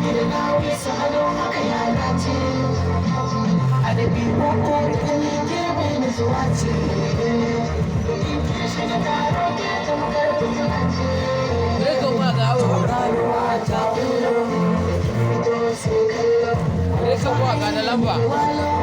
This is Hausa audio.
Ki da nawisa ado haka ya dace. A ɗabi'u ko da hali ke mai nutsuwa ce. In ki shiga taro ke tamkar fitila ce. Tauraruwa ta bullo, fito sai kallo. Rika waka na lamba. Walo.